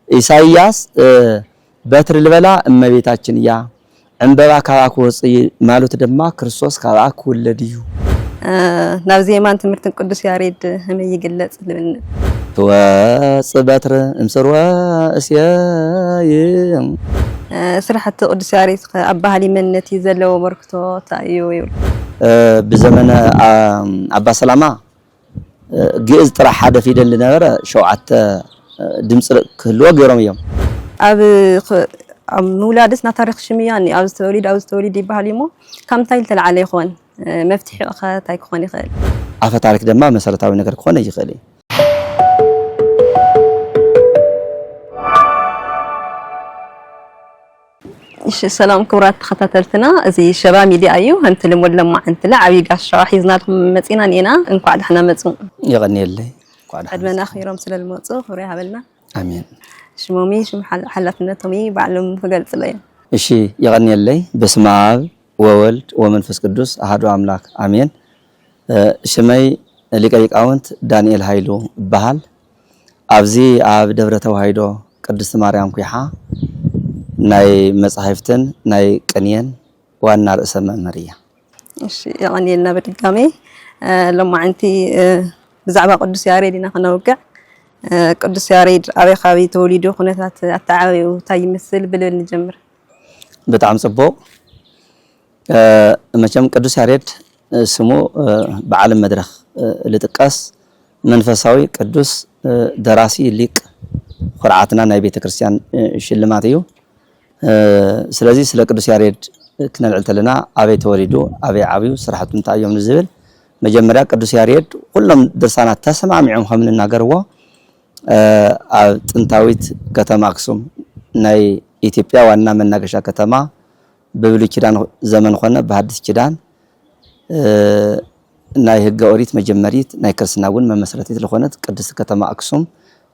ኢሳይያስ እ፣ በትር ልበላ እመቤታችን እያ፣ ዕንበባ ካብኣ ክወፅእ እዩ ማለቱ ድማ ክርስቶስ ካብኣ ክውለድ እዩ። እ፣ ናብ ዜማን ትምህርትን ቅዱስ ያሬድ ከመይ ይግለጽ ልብል ን- ትወፅእ በትር እምስርወ እሴይ። እ፣ ስራሕቲ ቅዱስ ያሬድ ከ ኣብ ባህሊ መንነት ዘለዎ ኣበርክቶ እንታይ እዩ ይብሉ? እ፣ ብዘመነ ኣ፣ ኣባ ሰላማ ግእዝ ጥራሕ ሓደ ፊደል ዝነበረ ሸውዓተ ድምፂ ክህልዎ ገይሮም እዮም። ኣብ ኽ- ኣብ ምውላድስ ናታ ታሪክ ሽም እያ እኒ ኣብዚ ተወሊድ ኣብዚ ተወሊድ ይበሃል እዩ እሞ ካብ እንታይ ዝተለዓለ ይኾን? መፍትሒኡ ኸ እንታይ ክኾን ይኽእል? ኣፈ ታሪክ ድማ መሰረታዊ ነገር ክኾነ ይኽእል እዩ። እሺ ሰላም ክቡራት ተኸታተልትና፣ እዚ ሸባ ሚድያ እዩ። ከምቲ ልሙድ ለማዓንትለ ዓብዪ ጋሻ ሒዝናልኩም መፂና እኒና። እንኳዕ ደሕና መፁ። የቐንየለይ። እንኳዕ ደሓን ዕድመና መጻእኩም። ክይሮም ስለ ልመፁ ክብሪ ይሃበልና። ኣሜን። ሽሞሚ ሽም ሓል- ሓላፍነቶሚ ባዕሎም ክገልፅሎ እዮም። እሺ የቐንየለይ። በስመ ኣብ ወወልድ ወመንፈስ ቅዱስ ኣሃዱ ኣምላክ ኣሜን። እ፣ ሽመይ ሊቀ ሊቃውንት ዳንኤል ሃይሉ እበሃል። ኣብዚ ኣብ ደብረ ተዋሂዶ ቅድስቲ ማርያም ኲሓ ናይ መጻሕፍትን ናይ ቅኔን ዋና ርእሰ መምህር እየ። እሺ የቐንየልና ብድጋሜ። እ፣ ሎማዓንቲ እ፣ ብዛዕባ ቅዱስ ያሬድ ኢና ክነውግዕ። እ፣ ቅዱስ ያሬድ ኣበይ ከባቢ ተወሊዱ፣ ኩነታት ኣተዓባቢኡ እንታይ ይመስል ብልብል ንጀምር። ብጣዕሚ ጽቡቕ። እ፣ መቸም ቅዱስ ያሬድ እ፣ ስሙ እ፣ ብዓለም መድረኽ እ፣ ልጥቀስ መንፈሳዊ ቅዱስ እ፣ ደራሲ ሊቅ ኩርዓትና ናይ ቤተ ክርስቲያን እ፣ ሽልማት እዩ። እ፣ ስለዚ ስለ ቅዱስ ያሬድ ክነልዕል ተለና ኣበይ ተወሊዱ፣ ኣበይ ዓብዩ፣ ስራሕቱ እንታይ እዮም ንዝብል መጀመርያ ቅዱስ ያሬድ ኩሎም ድርሳናት ተሰማሚዖም ከም ንናገርዎ እ፣ ኣብ ጥንታዊት ከተማ ኣክሱም ናይ ኢትዮጵያ ዋና መናገሻ ከተማ ብብሉይ ኪዳን ዘመን ኾነ ብሃዲስ ኪዳን እ፣ ናይ ህገ ኦሪት መጀመሪት ናይ ክርስትና እውን መመስረቲት ዝኾነት ቅድስቲ ከተማ ኣክሱም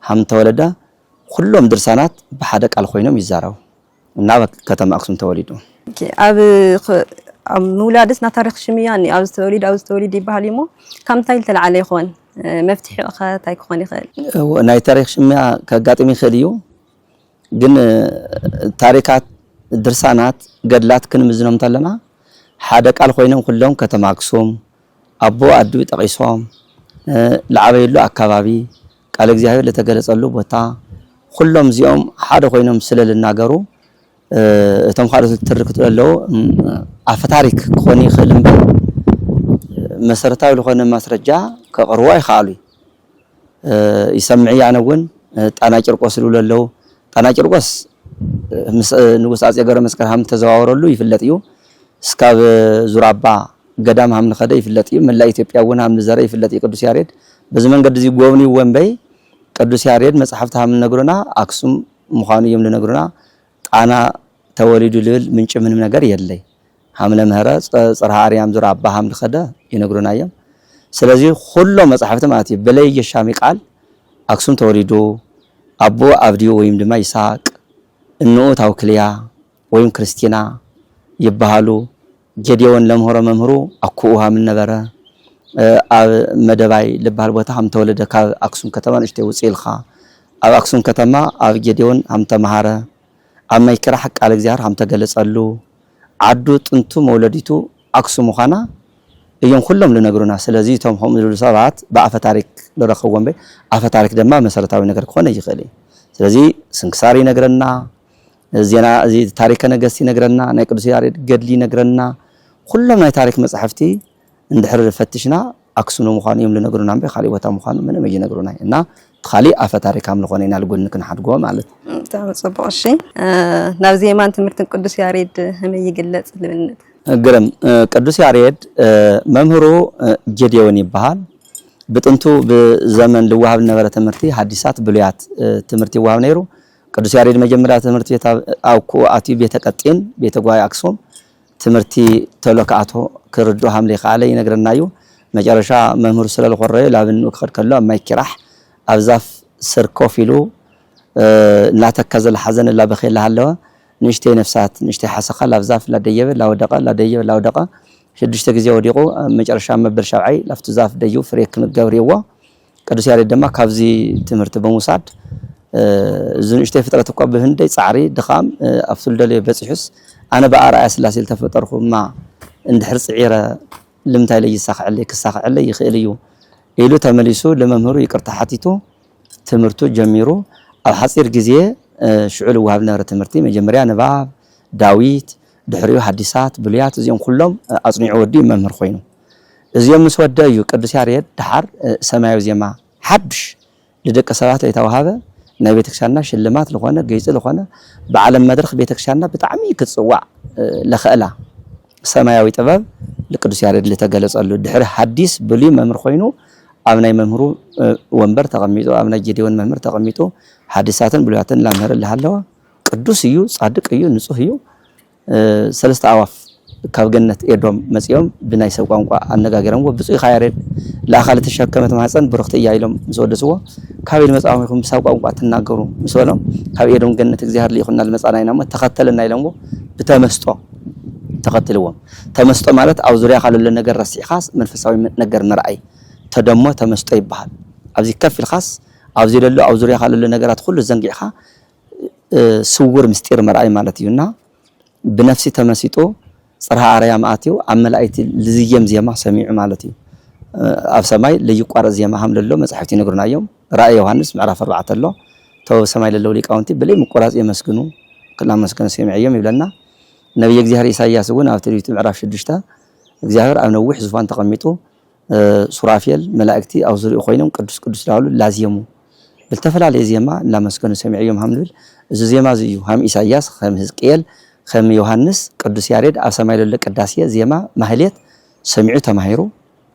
ሃም ተወለደ ኩሎም ድርሳናት ብሓደ ቃል ኮይኖም ይዛረቡ። እና ኣብ ከተማ ኣክሱም ተወሊዱ። ኦኬ፣ ኣብ ኽ- ኣብ ምውላድስ ናታ ታሪክ ሽምያ እኒ ኣብዚ ተወሊድ ኣብዚ ተወሊድ ይበሃል እዩ እሞ ካብ እንታይ ዝተለዓለ ይኾን? እ፣ መፍትሒኡ ኸ እንታይ ክኾን ይኽእል? እዎ፣ ናይ ታሪክ ሽምያ ከጋጥም ይኽእል እዩ። ግን እ፣ ታሪካት፣ ድርሳናት፣ ገድላት ክንምዝኖም እንተለና ሓደ ቃል ኮይኖም ኩሎም ከተማ ኣክሱም ኣቦ ኣዱ ጠቒሶም እ፣ ለዓበየሉ ኣካባቢ ቃል እግዚኣብሔር ለተገለጸሉ ቦታ ኩሎም እዚኦም ሓደ ኮይኖም ስለ ልናገሩ እ፣ እቶም ካልኦት ትርክቱ ዘለዉ እም፣ ኣፈ ታሪክ ክኾን ይኽእል እምበር መሰረታዊ ዝኾነ ማስረጃ ከቕርቦ ኣይኸኣሉ። እ፣ ይሰምዕ እየ ኣነ እውን እ፣ ጣና ቂርቆስ ዝብሉ ኣለዉ። ጣና ቂርቆስ እ፣ ምስ እ፣ ንጉስ ኣጼ ገብረ መስቀል ሃም ተዘዋወረሉ ይፍለጥ እዩ። እስካብ ዙራባ ገዳም ሃም ንኸደ ይፍለጥ እዩ። መላእ ኢትዮጵያ እውን ሃም ንዘረ ይፍለጥ እዩ። ቅዱስ ያሬድ በዚ መንገዲ እዚ ጎብንይዎ እምበይ ቅዱስ ያሬድ መጽሓፍቲ ሃም ንነግሩና ኣክሱም ምዃኑ እዮም ዝነግሩና። ጣና ተወሊዱ ልብል ምንጭ ምንም ነገር የለይ። ሃም ለምህረ ጸ- ጽርሃ ኣርያም ዙር ኣባ ሃም ልኸደ ይነግሩና እዮም። ስለዚህ ኩሎም መጽሓፍቲ ማለት እዩ ብለይ የሻሚ ቃል ኣክሱም ተወሊዱ ኣቦ ኣብድዩ ወይም ድማ ይስሐቅ እንኡ ታውክልያ ወይም ክርስቲና ይበሃሉ። ጌዴዎን ለምህሮ መምህሩ ኣኩኡ ሃም ነበረ። እ፣ ኣብ መደባይ ልበሃል ቦታ ሃም ተወለደ ካብ ኣክሱም ከተማ ንእሽተይ ውፅእ ኢልካ ኣብ ኣክሱም ከተማ ኣብ ጌዴዎን ሃም ተምሃረ ኣብ ማይ ክራሕ ቃል እግዚኣብሔር ሃም ተገለጸሉ ዓዱ ጥንቱ መውለዲቱ ኣክሱም ምዃና እዮም ኩሎም ዝነግሩና። ስለዚ እቶም ከምኡ ዝብሉ ሰባት ብኣፈ ታሪክ ንረኽቦም እምበር ኣፈ ታሪክ ድማ መሰረታዊ ነገር ክኾነ ይኽእል እዩ። ስለዚ ስንክሳር ይነግረና፣ ዜና እዚ ታሪከ ነገስት ይነግረና፣ ናይ ቅዱስ ያሬድ ገድሊ ይነግረና። ኩሎም ናይ ታሪክ መጻሕፍቲ እንድሕር ፈትሽና ኣክሱም ምዃኑ እዮም ዝነግሩና እምበር ካሊእ ቦታ ምዃኑ ምንም ኣይነግሩና። እና እቲ ካሊእ ኣፈ ታሪካም ዝኾነ ኢና ልጎኒ ክንሓድጎ ማለት እዩ። ብጣዕሚ ጽቡቕ። እሺ፣ እ፣ ናብ ዜማን ትምህርትን ቅዱስ ያሬድ ከመይ ይግለጽ ልብልነት? ግርም። እ፣ ቅዱስ ያሬድ እ፣ መምህሩ እ፣ ጌዴዎን ይበሃል። ብጥንቱ ብዘመን ልወሃብ ዝነበረ ትምህርቲ ሐዲሳት ብሉያት እ፣ ትምህርቲ ይወሃብ ነይሩ። ቅዱስ ያሬድ መጀመርያ ትምህርቲ ቤት ኣብ- ኣብ ኩኡ ኣትዩ ቤተ ቀጢን ቤተ ጓይ ኣክሱም ትምህርቲ ተሎ ክኣቶ ክርድኦ ሃም ዘይከኣለ ይነግረና እዩ። መጨረሻ መምህሩ ስለ ዝኾረዮ ላብንኡ ክኸድ ከሎ ኣብ ማይ ኪራሕ ኣብ ዛፍ ስር ኮፍ ኢሉ እ፣ እናተከዘ ላሓዘን ላበኸየ ላሃለወ ንእሽተይ ነፍሳት ንእሽተይ ሓሰኻ ላብ ዛፍ ላደየበ ላወደቐ ላደየበ ላወደቐ ሽዱሽተ ግዜ ወዲቑ ኣብ መጨረሻ መበል ሻብዓይ ላፍቱ ዛፍ ደዩ ፍሬ ክምገብ ርእይዎ። ቅዱስ ያሬድ ድማ ካብዚ ትምህርቲ ብምውሳድ እዚ ንእሽተይ ፍጥረት እኳ ብህንደይ ጻዕሪ ድኻም ኣብቲ ዝደለዮ በጺሑስ ኣነ ብኣርኣያ ስላሴ ዝተፈጠርኩ እማ እንድሕር ጽዒረ ልምንታይ ኢለ ይሳኽዐለይ ክሳኽዐለይ ይኽእል እዩ ኢሉ ተመሊሱ ንመምህሩ ይቅርታ ሓቲቱ ትምህርቱ ጀሚሩ ኣብ ሓጺር ግዜ ሽዑ ዝወሃብ ዝነበረ ትምህርቲ መጀመርያ ንባብ ዳዊት ድሕሪኡ ሃዲሳት ብሉያት እዚኦም ኩሎም ኣጽኒዑ ወዲኡ መምህር ኮይኑ እዚኦም ምስ ወደ እዩ ቅዱስ ያሬድ ደሓር ሰማያዊ ዜማ ሓዱሽ ንደቂ ሰባት ዘይተዋሃበ ናይ ቤተክርስትያንና ሽልማት ዝኾነ ገይፂ ዝኾነ ብዓለም መድረክ ቤተክርስትያንና ብጣዕሚ ክትፅዋዕ ለኸእላ ሰማያዊ ጥበብ ንቅዱስ ያሬድ ዝተገለፀሉ ድሕሪ ሐዲስ ብሉይ መምህር ኮይኑ ኣብ ናይ መምህሩ ወንበር ተቐሚጡ ኣብ ናይ ጌዴዎን መምህር ተቐሚጡ ሐዲሳትን ብሉያትን ላምህር ልሃለወ ቅዱስ እዩ፣ ጻድቅ እዩ፣ ንጹህ እዩ። ሰለስተ ኣዋፍ ካብ ገነት ኤዶም መጺኦም ብናይ ሰብ ቋንቋ ኣነጋገረምዎ። ብፁዕ ኢኻ ያሬድ፣ ለኣኻ ለተሸከመት ማህፀን ብሩኽቲ እያ ኢሎም ምስ ወደስዎ፣ ካበይ ዝመጻኹም ኢኹም ብሳብ ቋንቋ ትናገሩ ምስ በሎም፣ ካብ ኤዶም ገነት እግዚኣብሔር ልኢኹና ዝመጻና ኢና እሞ ተኸተለና ኢሎምዎ። ብተመስጦ ተኸትልዎም። ተመስጦ ማለት ኣብ ዙርያኻ ለሎ ነገር ረሲዕኻስ መንፈሳዊ ነገር ምርኣይ ተደሞ ተመስጦ ይበሃል። ኣብዚ ከፍ ኢልኻስ ኣብዚ ለሎ ኣብ ዙርያኻ ለሎ ነገራት ኩሉ ዘንጊዕኻ ስውር ምስጢር ምርኣይ ማለት እዩ እና ብነፍሲ ተመሲጡ ጽርሃ ኣርያም ኣትዩ ኣብ መላእክቲ ልዝየም ዜማ ሰሚዑ ማለት እዩ። ኣብ ሰማይ ለይቋረጽ ዜማ ሃም ለሎ መጻሕፍቲ ይነግሩና እዮም። ራእይ ዮሃንስ ምዕራፍ ኣርባዕተ ኣሎ። ተወብ ሰማይ ለለው ሊቃውንቲ ብለይ ምቁራጽ የመስግኑ ክላመስገኑ ሰሚዐዮም ይብለና። ነቢይ እግዚኣብሔር ኢሳያስ እውን ኣብ ትንቢቱ ምዕራፍ ሽዱሽተ እግዚኣብሔር ኣብ ነዊሕ ዙፋን ተቐሚጡ ሱራፌል መላእክቲ ኣብ ዙሪኡ ኮይኖም ቅዱስ ቅዱስ ላሉ ላዝየሙ ብልተፈላለየ ዜማ ላመስገኑ ሰሚዐዮም ሃም ልብል እዚ ዜማ እዚ እዩ ሃም ኢሳያስ ከም ህዝቅኤል ከም ዮሃንስ ቅዱስ ያሬድ ኣብ ሰማይ ለሎ ቅዳሴ ዜማ ማህሌት ሰሚዑ ተማሂሩ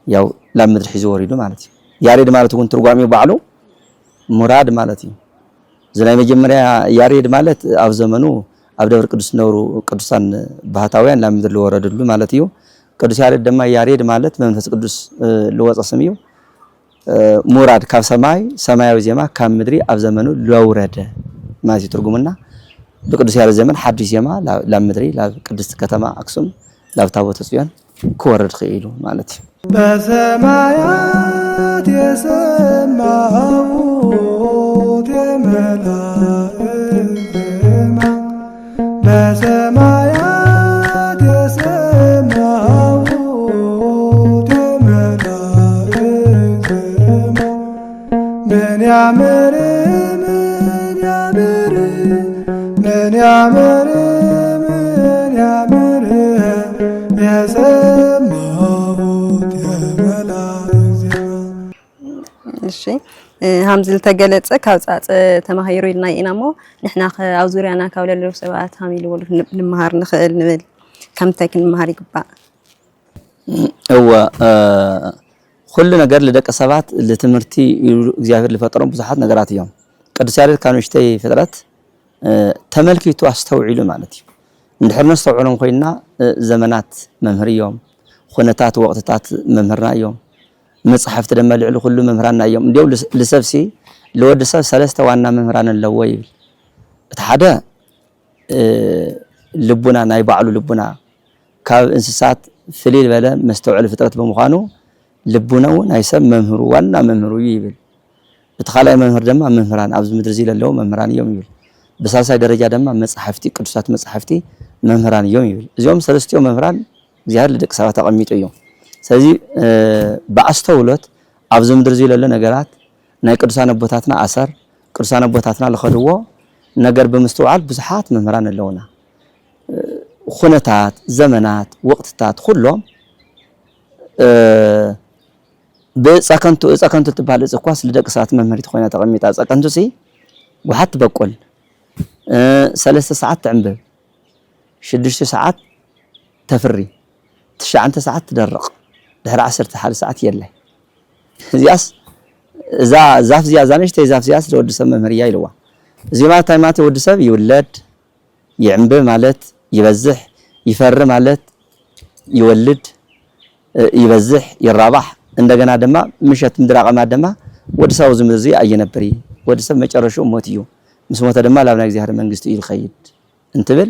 ያው ላብ ምድሪ ሒዙ ወሪዱ ማለት እዩ ያሬድ ማለት እውን ትርጓሚኡ ባዕሉ ሙራድ ማለት እዩ እዚ ናይ መጀመርያ ያሬድ ማለት ኣብ ዘመኑ ኣብ ደብር ቅዱስ ዝነበሩ ቅዱሳን ባህታውያን ናብ ምድሪ ዝወረድሉ ማለት እዩ። ቅዱስ ያሬድ ድማ ያሬድ ማለት መንፈስ ቅዱስ ዝወፀ ስም እዩ። ሙራድ ካብ ሰማይ ሰማያዊ ዜማ ካብ ምድሪ ኣብ ዘመኑ ለውረደ ማለት እዩ ትርጉሙና። ብቅዱስ ያሬድ ዘመን ሓዱሽ ዜማ ላብ ምድሪ ላብ ቅድስቲ ከተማ ኣክሱም ላብ ታቦተ ጽዮን ክወርድ ክኢሉ ማለት እዩ። በሰማያት የሰማሁት የመላእክት ዜማ በሰማያት የሰማሁት የመላእክት ዜማ ምን ያምር ምን ያምር ምን ያምር ምን ያምር የሰማሁት የመላእክት ዜማ። እሺ፣ እ፣ ሃምዚ ዝተገለጸ ካብ ጻጸ ተማሂሩ ኢልና ኢና እሞ ንሕና ከ ኣብ ዙርያና ካብ ለለዉ ሰባት ሃም ኢልዎ ን-፣ ንምሃር ንኽእል ንብል ከምታይ ክንምሃር ይግባእ? እወ፣ እ፣ ኩሉ ነገር ልደቂ ሰባት ልትምህርቲ ኢሉ እግዚኣብሔር ልፈጠሮም ብዙሓት ነገራት እዮም። ቅዱስ ያሬድ ካብ ንእሽተይ ፍጥረት እ፣ ተመልኪቱ ኣስተውዒሉ ማለት እዩ። እንድሕር ነስተውዕሎም ኮይንና እ፣ ዘመናት መምህር እዮም። ኩነታት ወቕትታት መምህርና እዮም። መጻሕፍቲ ድማ ልዕሊ ኩሉ መምህራንና እዮም። እንዲያው ልስ-፣ ልሰብሲ ልወዲ ሰብ ሰለስተ ዋና መምህራን ኣለዎ ይብል። እቲ ሓደ እ፣ ልቡና ናይ ባዕሉ ልቡና ካብ እንስሳት ፍልይ ዝበለ መስተውዕሊ ፍጥረት ብምዃኑ ልቡና እውን ናይ ሰብ መምህሩ ዋና መምህሩ እዩ ይብል። እቲ ካልኣይ መምህር ድማ መምህራን ኣብዚ ምድሪ እዚ ለለዉ መምህራን እዮም ይብል። ብሳልሳይ ደረጃ ድማ መጻሕፍቲ ቅዱሳት መጻሕፍቲ መምህራን እዮም ይብል። እዚኦም ሰለስቲኦም መምህራን እግዚኣብሔር ልደቂ ሰባት ኣቐሚጡ እዩ። ስለዚ እ፣ ብኣስተውሎት ኣብዚ ምድሪ እዚ ለሎ ነገራት ናይ ቅዱሳን ኣቦታትና ኣሰር ቅዱሳን ኣቦታትና ልኸድዎ ነገር ብምስትውዓል ብዙሓት መምህራን ኣለውና። እ፣ ኩነታት፣ ዘመናት፣ ወቕትታት ኩሎም እ፣ ብእፀ ከንቱ እፀ ከንቱ ትበሃል እፅ እኳስ ልደቂ ሰባት መምህሪት ኮይና ተቐሚጣ እፀ ከንቱ ሲ ውሓት ትበቁል እ፣ ሰለስተ ሰዓት ትዕንብብ ሽዱሽተ ሰዓት ተፍሪ ትሽዓተ ሰዓት ትደርቕ ድሕሪ ዓሰርተ ሓደ ሰዓት የለ እዚኣስ እዛ ዛፍ እዚኣ እዛ ንእሽተይ ዛፍ እዚኣስ ለወዲ ሰብ መምህር እያ ኢልዋ እዚ ማለት እንታይ ማለት ወዲ ሰብ ይውለድ ይዕንብብ ማለት ይበዝሕ ይፈሪ ማለት ይወልድ ይበዝሕ ይራባሕ እንደገና ድማ ምሸት ምድራቐማ ድማ ወዲ ሰብ ኣብዚ ምድሪ እዚ ኣይነብር እዩ ወዲ ሰብ መጨረሽኡ ሞት እዩ ምስ ሞተ ድማ ላብ ናይ እግዚኣብሔር መንግስቲ እዩ ዝኸይድ እንትብል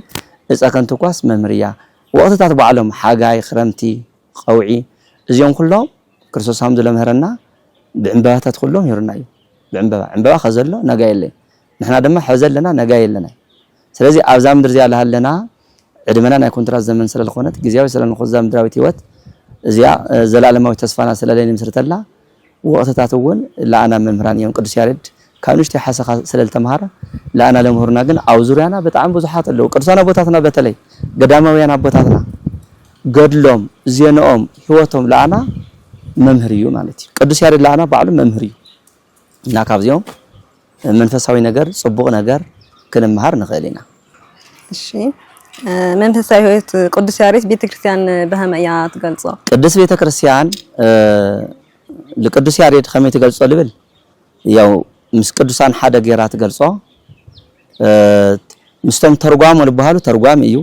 እፀ ከንቱ ኳስ መምህር እያ ወቕትታት ባዕሎም ሓጋይ ክረምቲ ቀውዒ እዚኦም ኩሎም ክርስቶስ ሃም ዝለምህረና ብዕንበባታት ኩሎም ይሩና እዩ ብዕንበባ ዕንበባ ከዘሎ ነጋ የለይ ንሕና ድማ ሕዚ ኣለና፣ ነጋ የለና። ስለዚ ኣብዛ ምድሪ እዚኣ ለሃለና ዕድመና ናይ ኮንትራት ዘመን ስለ ዝኾነት፣ ግዜያዊ ስለ ዝኾነት እዛ ምድራዊት ህይወት እዚኣ፣ እ፣ ዘላለማዊ ተስፋና ስለ ለይንምስርተላ፣ ወቕትታት እውን ለኣና መምህራን እዮም። ቅዱስ ያሬድ ካብ ንእሽተይ ሓሰኻ ስለ ዝተምሃረ፣ ለኣና ለምሁርና ግን ኣብ ዙርያና ብጣዕሚ ብዙሓት ኣለዉ። ቅዱሳን ኣቦታትና በተለይ ገዳማውያን ኣቦታትና ገድሎም፣ ዜንኦም፣ ህይወቶም ለኣና መምህር እዩ ማለት እዩ። ቅዱስ ያሬድ ለኣና ባዕሉ መምህር እዩ። እና ካብዚኦም መንፈሳዊ ነገር፣ ጽቡቕ ነገር ክንምሃር ንኽእል ኢና። እሺ፣ እ፣ መንፈሳዊ ህይወት ቅዱስ ያሬድ ቤተክርስትያን ብኸመይ እያ ትገልጾ? ቅድስት ቤተክርስትያን፣ እ፣ ንቅዱስ ያሬድ ከመይ ትገልጾ ልብል፣ ያው ምስ ቅዱሳን ሓደ ገይራ ትገልጾ። እ፣ ምስቶም ተርጓሞ ዝበሃሉ ተርጓሚ እዩ።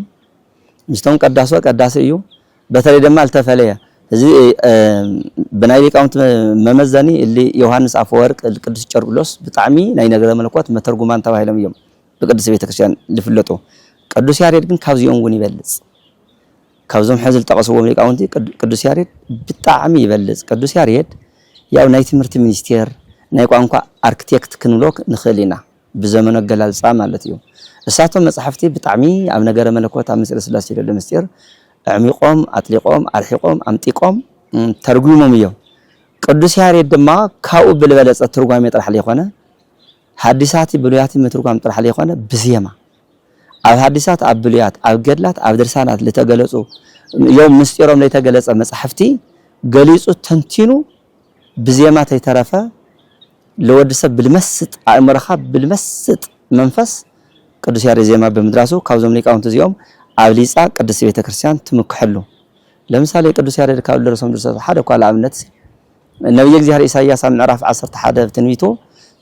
ምስቶም ቀዳሶ ቀዳሲ እዩ። በተለይ ድማ ዝተፈለየ እዚ፣ እ፣ ብናይ ሊቃውንቲ መመዘኒ እሊ ዮሃንስ ኣፈወርቅ፣ እሊ ቅዱስ ቄርሎስ ብጣዕሚ ናይ ነገረ መለኮት መተርጉማን ተባሂሎም እዮም ብቅድስት ቤተክርስትያን ዝፍለጡ። ቅዱስ ያሬድ ግን ካብዚኦም እውን ይበልጽ። ካብዞም ሕዚ ዝጠቐስዎም ሊቃውንቲ ቅድ-፣ ቅዱስ ያሬድ ብጣዕሚ ይበልጽ። ቅዱስ ያሬድ ያው ናይ ትምህርቲ ሚኒስቴር፣ ናይ ቋንቋ ኣርክቴክት ክንብሎ ንኽእል ኢና፣ ብዘመኑ ኣገላልጻ ማለት እዩ። እሳቶም መጻሕፍቲ ብጣዕሚ ኣብ ነገረ መለኮት፣ ኣብ ምስጢረ ስላሴ ዘሎ ምስጢር ኣዕሚቖም፣ ኣጥሊቖም፣ ኣርሒቖም፣ ኣምጢቖም፣ እም፣ ተርጒሞም እዮም። ቅዱስ ያሬድ ድማ ካብኡ ብልበለጸ ትርጓሜ ጥራሕ ለይኮነ፣ ሓዲሳት ብሉያት ምትርጓም ጥራሕ ለይኮነ፣ ብዜማ ኣብ ሓዲሳት፣ ኣብ ብሉያት፣ ኣብ ገድላት፣ ኣብ ድርሳናት ልተገለጹ እዮም። ምስጢሮም ለይተገለጸ መጻሕፍቲ ገሊጹ ተንቲኑ ብዜማ ተይተረፈ ለወዲ ሰብ ብልመስጥ ኣእምሮኻ ብልመስጥ መንፈስ ቅዱስ ያሬድ ዜማ ብምድራሱ ካብዞም ሊቃውንቲ እዚኦም ኣብሊጻ ቅድስት ቤተክርስትያን ትምክሐሉ። ለምሳሌ ቅዱስ ያሬድ ካብ ዝደረሶም ድርሰት ሓደ እኳ ለኣብነት ነቢየ እግዚኣብሔር ኢሳይያስ ኣብ ምዕራፍ ዓሰርተ ሓደ ትንቢቱ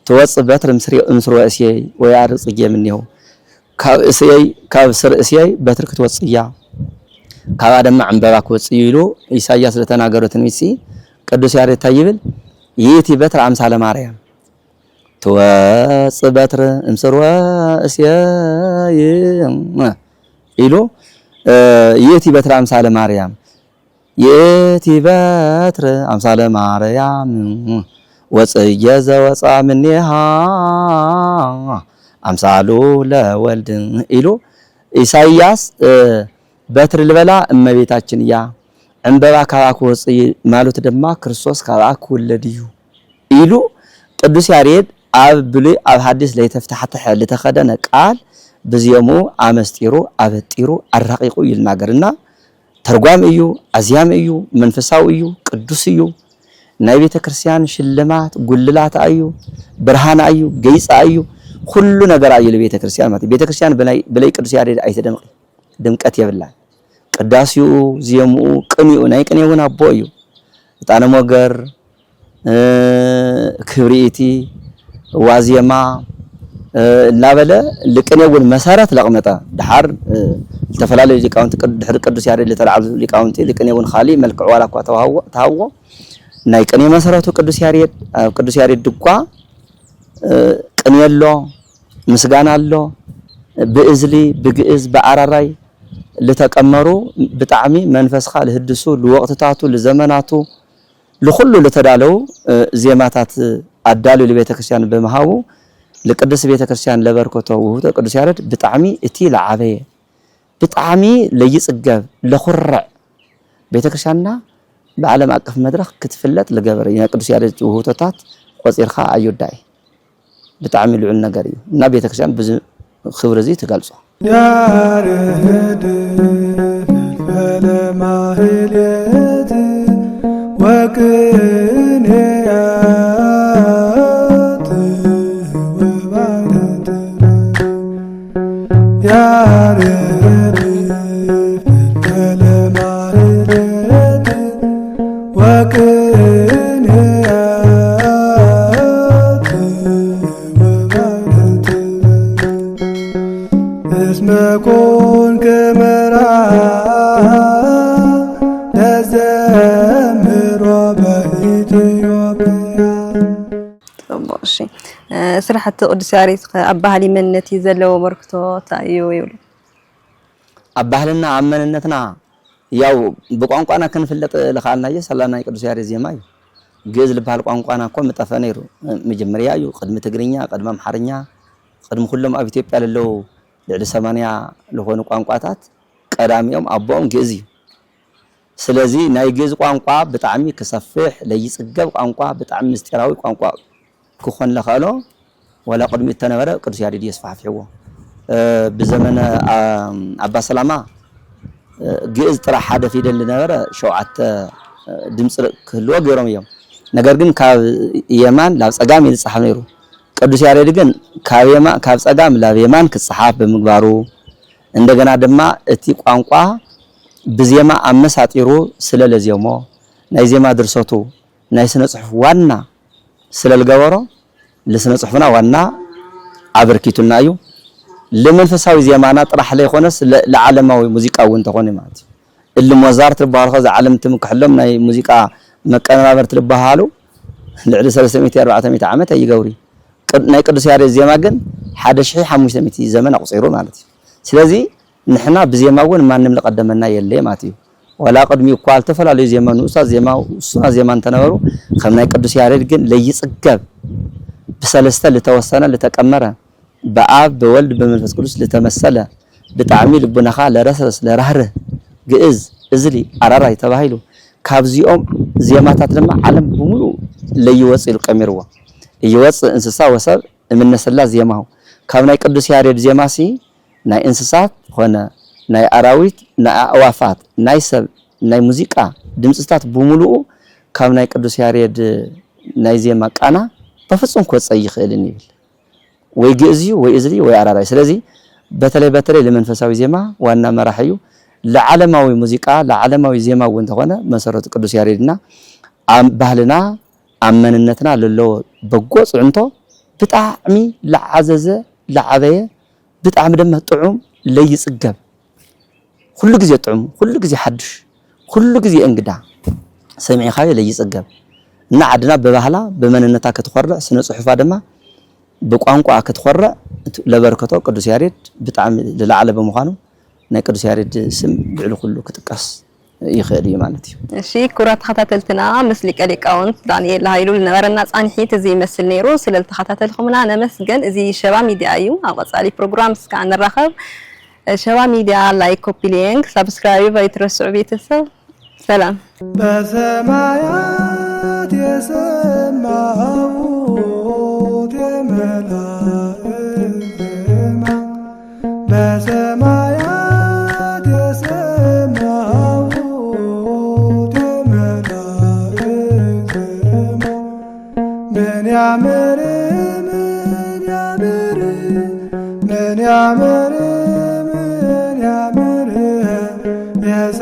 ትወጽእ በትር እምስር-፣ እምስርወ እሴይ ወየዐርግ ጽጌ እምኔሁ፣ ካብ እሴይ፣ ካብ ስር እሴይ በትር ክትወጽእ እያ፣ ካብኣ ድማ ዕምበባ ክወጽእ እዩ ኢሉ ኢሳይያስ ዝተናገሮ ትንቢትሲ ቅዱስ ያሬድ እንታይ ይብል? ይእቲ በትር ኣምሳለ ማርያም ትወጽእ በትር እምስርወ እሴይ ኢሉ፣ እ፣ ይእቲ በትር ኣምሳለ ማርያም፣ ይእቲ በትር ኣምሳለ ማርያም ወጽጌ ዘወፃ እምኔሃ ኣምሳሉ ለወልድ ኢሉ ኢሳይያስ፣ እ፣ በትሪ ልበላ እመቤታችን እያ፣ ዕምበባ ካብኣ ክወፅእ እዩ ማለቱ ድማ ክርስቶስ ካብኣ ክውለድ እዩ ኢሉ ቅዱስ ያሬድ ኣብ ብሉይ ኣብ ሐዲስ ለይተፍታሕተሐ ልተኸደነ ቃል ብዜምኡ ኣመስጢሩ ኣበጢሩ ኣራቒቑ እዩ ልናገር እና ተርጓሚ እዩ፣ ኣዝያሚ እዩ፣ መንፈሳዊ እዩ፣ ቅዱስ እዩ። ናይ ቤተ ክርስቲያን ሽልማት ጉልላታ እዩ፣ ብርሃና እዩ፣ ገይፃ እዩ፣ ኩሉ ነገራ እዩ ለቤተ ክርስቲያን ማለት እዩ። ቤተ ክርስቲያን ብናይ ብለይ ቅዱስ ያሬድ ኣይትደምቕ፣ ድምቀት የብላን። ቅዳሴኡ፣ ዜምኡ፣ ቅኔኡ፣ ናይ ቅኔ እውን ኣቦ እዩ። ዕጣነ ሞገር፣ እ፣ ክብሪኢቲ፣ ዋዜማ፣ እ፣ እናበለ ልቅኔ እውን መሰረት ለቕመጠ። ድሓር፣ እ፣ ዝተፈላለዩ ሊቃውንቲ ቅድ-፣ ድሕሪ ቅዱስ ያሬድ ዝተላዕሉ ሊቃውንቲ ልቅኔ እውን ካሊእ መልክዕ ዋላ እኳ ተዋህዎ-፣ ተሃዎ፣ ናይ ቅኔ መሰረቱ ቅዱስ ያሬድ፣ ኣብ ቅዱስ ያሬድ ድጓ፣ እ፣ ቅኔ ኣሎ፣ ምስጋና ኣሎ፣ ብእዝሊ፣ ብግእዝ፣ ብኣራራይ ልተቀመሩ ብጣዕሚ መንፈስኻ ልህድሱ፣ ልወቕትታቱ፣ ልዘመናቱ፣ ልኹሉ ልተዳለው፣ እ፣ ዜማታት ኣዳልዩ ልቤተ ክርስቲያን ብምሃቡ፣ ልቅድስት ቤተ ክርስቲያን ለበርከቶ ውህብቶ ቅዱስ ያሬድ ብጣዕሚ እቲ ለዓበየ፣ ብጣዕሚ ለይጽገብ፣ ለኹርዕ፣ ቤተ ክርስቲያንና ብዓለም ኣቀፍ መድረኽ ክትፍለጥ ልገበረ እዩ። ናይ ቅዱስ ያሬድ ውህብቶታት ቆጺርካ ኣይውዳእ እዩ። ብጣዕሚ ልዑል ነገር እዩ እና ቤተ ክርስቲያን ብዚ ክብሪ እዚ ትገልጾ። ያሬድ ፈልፈለ ማህሌት ወቅኔያት ወባሕረ ጥበብ። ያሬድ ፈልፈለ ማህሌት ወቅኔያት ወባሕረ ጥበብ። እስመ ኮንከ መርዓ ለዘምሮ በኢትዮጵያ። ጽቡቕ፣ እሺ። እ፣ ስራሕቲ ቅዱስ ያሬድ ከ ኣብ ባህሊ መንነት እዩ ዘለዎ ኣበርክቶ እንታይ እዩ ይብሉ? ኣብ ባህልና ኣብ መንነትና ያው ብቋንቋና ክንፍለጥ ልኸኣልናዮ ሳላ ናይ ቅዱስ ያሬድ ዜማ እዩ። ግእዝ ልበሃል ቋንቋና እኮ ምጠፈ ነይሩ። መጀመርያ እዩ፣ ቅድሚ ትግርኛ፣ ቅድሚ ኣምሓርኛ፣ ቅድሚ ኩሎም ኣብ ኢትዮጵያ ለለዉ ልዕሊ ሰማንያ ዝኾኑ ቋንቋታት ቀዳሚኦም ኣቦኦም ግእዝ እዩ። ስለዚ ናይ ግእዝ ቋንቋ ብጣዕሚ ክሰፍሕ ለይጽገብ ቋንቋ፣ ብጣዕሚ ምስጢራዊ ቋንቋ ክኾን ለኸእሎ ዋላ ቅድሚ እተነበረ ቅዱስ ያሬድ የስፋሕፊሕዎ። ብዘመነ ኣባ ሰላማ ግእዝ ጥራሕ ሓደ ፊደል ዝነበረ ሸውዓተ ድምፂ ክህልዎ ገይሮም እዮም። ነገር ግን ካብ የማን ናብ ፀጋም እዩ ዝፀሓፍ ነይሩ። ቅዱስ ያሬድ ግን ካብ የማ- ካብ ፀጋም ናብ የማን ክፀሓፍ ብምግባሩ፣ እንደገና ድማ እቲ ቋንቋ ብዜማ ኣመሳጢሩ ስለ ለዜሞ፣ ናይ ዜማ ድርሰቱ፣ ናይ ስነ ፅሑፍ ዋና ስለ ዝገበሮ፣ ለስነ ፅሑፍና ዋና ኣበርኪቱልና እዩ። ለመንፈሳዊ ዜማና ጥራሕ ለይኮነስ ለ- ለዓለማዊ ሙዚቃ እውን ተኾነ ማለት እዩ። እሊ ሞዛርት ዝበሃሉ ከዚ ዓለም ትምክሐሎም ናይ ሙዚቃ መቀነባበርቲ ዝበሃሉ ልዕሊ ሰለስተ ሚእቲ ኣርባዕተ ሚእቲ ዓመት ኣይገብሩ እዩ። ቅድ- ናይ ቅዱስ ያሬድ ዜማ ግን ሓደ ሽሕ ሓሙሽተ ሚእቲ ዘመን ኣቑፂሩ ማለት እዩ። ስለዚ ንሕና ብዜማ እውን ማንም ለቀደመና የለ ማለት እዩ። ዋላ ቅድሚ እኳ ዝተፈላለዩ ዜማ ንኡሳት ዜማ ውሱናት ዜማ እንተነበሩ ከም ናይ ቅዱስ ያሬድ ግን ለይፅገብ ብሰለስተ ልተወሰነ ልተቀመረ ብኣብ ብወልድ ብመንፈስ ቅዱስ ልተመሰለ ብጣዕሚ ልቡናኻ ለረሰስ ለራህርህ ግእዝ እዝሊ ኣራራይ ተባሂሉ ካብዚኦም ዜማታት ድማ ዓለም ብምሉእ ለይወፅ ኢሉ ቀሚርዎ። እይወፅእ እንስሳ ወሰብ እምነሰላ ዜማሁ ካብ ናይ ቅዱስ ያሬድ ዜማሲ ናይ እንስሳት ኾነ ናይ ኣራዊት ናይ ኣእዋፋት ናይ ሰብ ናይ ሙዚቃ ድምፅታት ብምሉኡ ካብ ናይ ቅዱስ ያሬድ ናይ ዜማ ቃና በፍፁም ክወፀ ይኽእልን ይብል። ወይ ግእዝ እዩ ወይ እዝሊ ወይ ኣራራይ። ስለዚ በተለይ በተለይ ለመንፈሳዊ ዜማ ዋና መራሕ እዩ። ለዓለማዊ ሙዚቃ ለዓለማዊ ዜማ እውን እንተኾነ መሰረቱ ቅዱስ ያሬድና ኣብ ባህልና ኣብ መንነትና ለለዎ በጎ ፅዕንቶ ብጣዕሚ ለዓዘዘ ለዓበየ ብጣዕሚ ድማ ጥዑም ለይፅገብ ኩሉ ግዜ ጥዑም ኩሉ ግዜ ሓዱሽ ኩሉ ግዜ እንግዳ ሰሚዕኻዮ ለይፅገብ እና ዓድና ብባህላ ብመንነታ ክትኾርዕ ስነ ፅሑፋ ድማ ብቋንቋ ክትኾርዕ ለበርከቶ ቅዱስ ያሬድ ብጣዕሚ ዝለዓለ ብምዃኑ ናይ ቅዱስ ያሬድ ስም ልዕሊ ኩሉ ክጥቀስ ይኽእል እዩ ማለት እዩ። እሺ ክቡራት ተኸታተልትና ምስ ሊቀ ሊቃውንት ዳንኤል ሃይሉ ዝነበረና ፃንሒት እዚ ይመስል ነይሩ። ስለ ዝተኸታተልኩምና ነመስገን። እዚ ሸባ ሚድያ እዩ። ኣብ ቀፃሊ ፕሮግራም እስከ ንራኸብ። ሸባ ሚድያ ላይክ፣ ኮፒ ሊንክ፣ ሳብስክራይብ ኣይትረስዑ ቤተሰብ። ሰላም። በሰማያት የሰማሁት የመላእክት ዜማ በሰማያት የሰማሁት የመላእክት ዜማ ምን ያምር ምን ያምር ምን ያምር ምን ያምር የሰ